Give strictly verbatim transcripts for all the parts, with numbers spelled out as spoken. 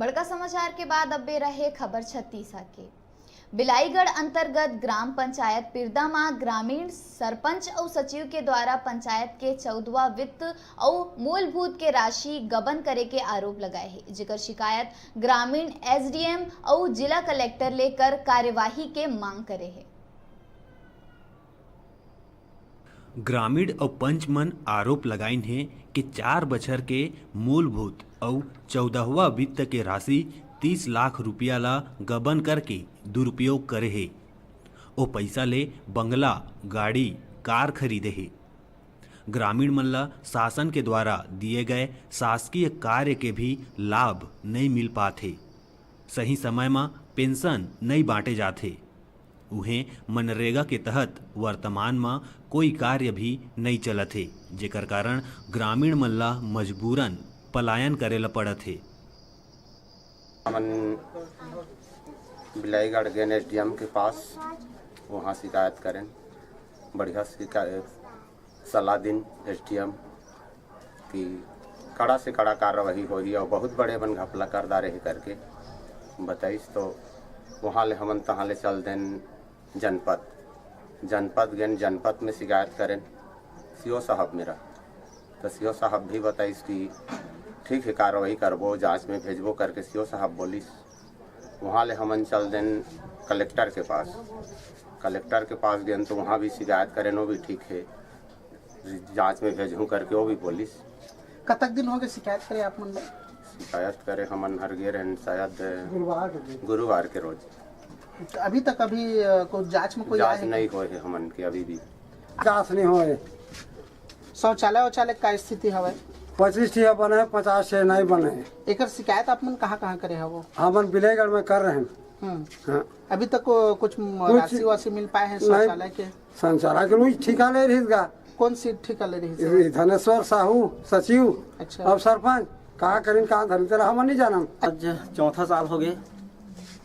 बड़का समाचार के बाद अब बेरा हे खबर छत्तीसा के। बिलाईगढ़ अंतर्गत ग्राम पंचायत पिरदा म ग्रामीण सरपंच अउ सचिव के द्वारा पंचायत के चौदहवां वित्त अउ मूलभूत के राशि गबन करे के आरोप लगाए हे, जेकर शिकायत ग्रामीण एसडीएम अउ जिला कलेक्टर ले कर कार्यवाही के मांग करे हे। ग्रामीण अउ पंच मन आरोप लगाइन हे कि चार बछर के मूलभूत अउ चौदहवां वित्त के राशि तीस लाख रुपया ला गबन करके दुरुपयोग करे हे। ओ पइसा ले बंगला, गाड़ी, कार खरीदे हे। ग्रामीण मन ला शासन के द्वारा दिए गए शासकीय कार्य के भी लाभ नइ मिल पात हे। सही समय म पेंशन नइ बांटे जात हे। उहें, मनरेगा के तहत वर्तमान म कोई कार्य भी नइ चलत हे, जेकर कारण ग्रामीण मन ला मजबूरन पलायन करे ल पड़त हे। हमन बिलाईगढ़ गेन एसडीएम के पास, वहाँ शिकायत करेन। बढ़िया शिकायत, सलाह दिन एसडीएम कि कड़ा से कड़ा कार्रवाई होही अउ बहुत बड़े मन घपला कर डारे हे करके बताइस। तो वहाँ ले हमन तहाँ ले चल देन जनपद। जनपद गेन, जनपद में शिकायत करेन सीओ साहब मेरा। तो सीओ साहब भी बताइस कि ठीक है, कार्रवाई करबो, जांच में भेजबो करके सीओ साहब बोलिस। वहाँ ले हमन चल देन कलेक्टर के पास। कलेक्टर के पास गेन तो वहाँ भी शिकायत करेन, वो भी ठीक है, जांच में भेजहूँ करके वो भी बोलिस। कतक दिन हो गए शिकायत करे आप मन? शिकायत करे हमन हर गे रहन शायद गुरुवार के दिन। गुरुवार के रोज। अभी तक अभी, अ, कोई जांच में कोई जांच आए हे? नहीं होए हे हमन के अभी भी। जांच नहीं होए। शौचालय वौचालय का स्थिति हवय? पच्चीस ठी बने हे, पचास ठी नहीं बने हे। एकर शिकायत आप मन कहाँ कहाँ करे हवो? हमन बिलाईगढ़ में कर रहे हैं। हम्म। हाँ। अभी तक को-, कुछ म-, कुछ राशि वाशि मिल पाए हे नहीं। शौचालय के? शौचालय के लोग ठेका ले रहिस गा। कौन सी ठेका ले रहिस? ये धनेश्वर साहू, सचिव, अच्छा। अब सरपंच, का करिन, का धरिन, तेला हमन नहीं जानन। आज चौथा साल हो गए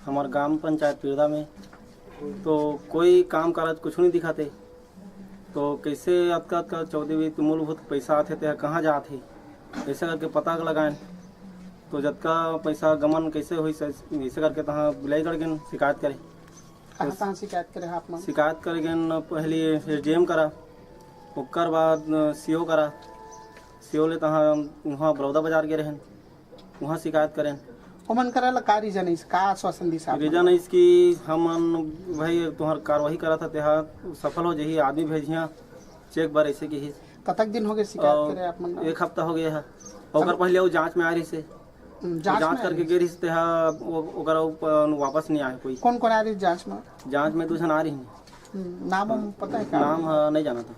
हमार ग्राम पंचायत पिरदा में, तो कोई काम काज कुछ नहीं दिखाते। तो कैसे अतका, अतका चौदह वित्त मूलभूत पैसा आथे, ते कहाँ जात हे, ऐसे करके पता लगाएन। तो जतका पैसा गमन कैसे होइस, ऐसे करके तहाँ बिलाईगढ़ गेन शिकायत करे। कहाँ, कहाँ शिकायत करे आप मन? शिकायत करे गेन पहली एसडीएम करा, ओकर बाद सीओ करा। सीओ ले तहाँ वहाँ बरौदा बाजार गे रहेन, वहाँ शिकायत करेन। ओमन करा ला का रीजन अइस, का आश्वासन दिस आप मन? रीजन अइस कि हमन भाई तुहर कार्रवाई करत हन, तेहा सफल हो जही, आदमी भेजिया चेक बर, ऐसे किहिस। कतक दिन हो गए शिकायत अउ करे आप मन ला? एक हफ्ता हो गया है। ओकर पहले वो जांच में आ रहिस हे। हम्म, तो जांच जांच में करके आए। गे रहिस, तेहा वो, ओकरा ऊपर वापस नहीं आए कोई। कौन कौन आ रहिस जांच में? जांच में दो झन आ रहिस। हम्म, नाम हम पता है का? नाम, हाँ, नहीं जाना था।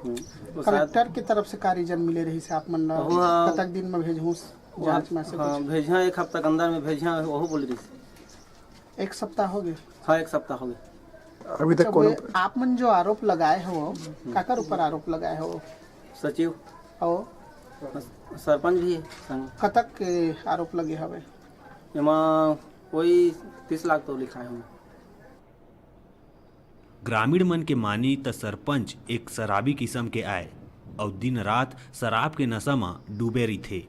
हम्म, वो शायद कलेक्टर की तरफ से का रीजन मिले रहिस आप मन ला? वो, हाँ। कतक दिन में भेजहूँ वो, जांच में से हाँ, कुछ? भेजिया एक हफ्ता के अंदर में भेजिया, वो बोल रहिस। एक सप्ताह हो गए? हाँ, एक सप्ताह हो गए। अभी तक अच्छा, कोनो वो आप मन जो आरोप लगाए हो, काकर ऊपर आरोप लगाए हो? सचिव। और? सरपंच भी है संग। कतक के आरोप लगे हवे? एमा कोई तीस लाख तो लिखाए हवे। ग्रामीण मन के मानी त सरपंच एक शराबी किसम के आय अउ दिन रात शराब के नशा म डूबे रहिथे,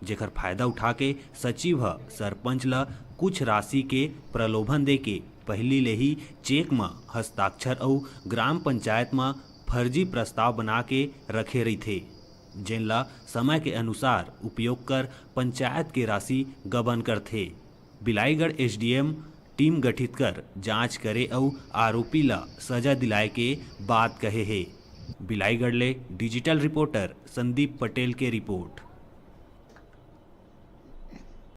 जेकर फायदा उठा के सचिव ह सरपंच ल कुछ राशि के प्रलोभन दे के पहिली ले ही चेक म हस्ताक्षर अउ ग्राम पंचायत म फर्जी प्रस्ताव बना के रखे रहिथे, जेन ल समय के अनुसार उपयोग कर पंचायत के राशि गबन करथे। बिलाईगढ़ एसडीएम टीम गठित कर जांच करे अउ आरोपी ल सजा दिलाए के बात कहे हे। बिलाईगढ़ ले डिजिटल रिपोर्टर संदीप पटेल के रिपोर्ट।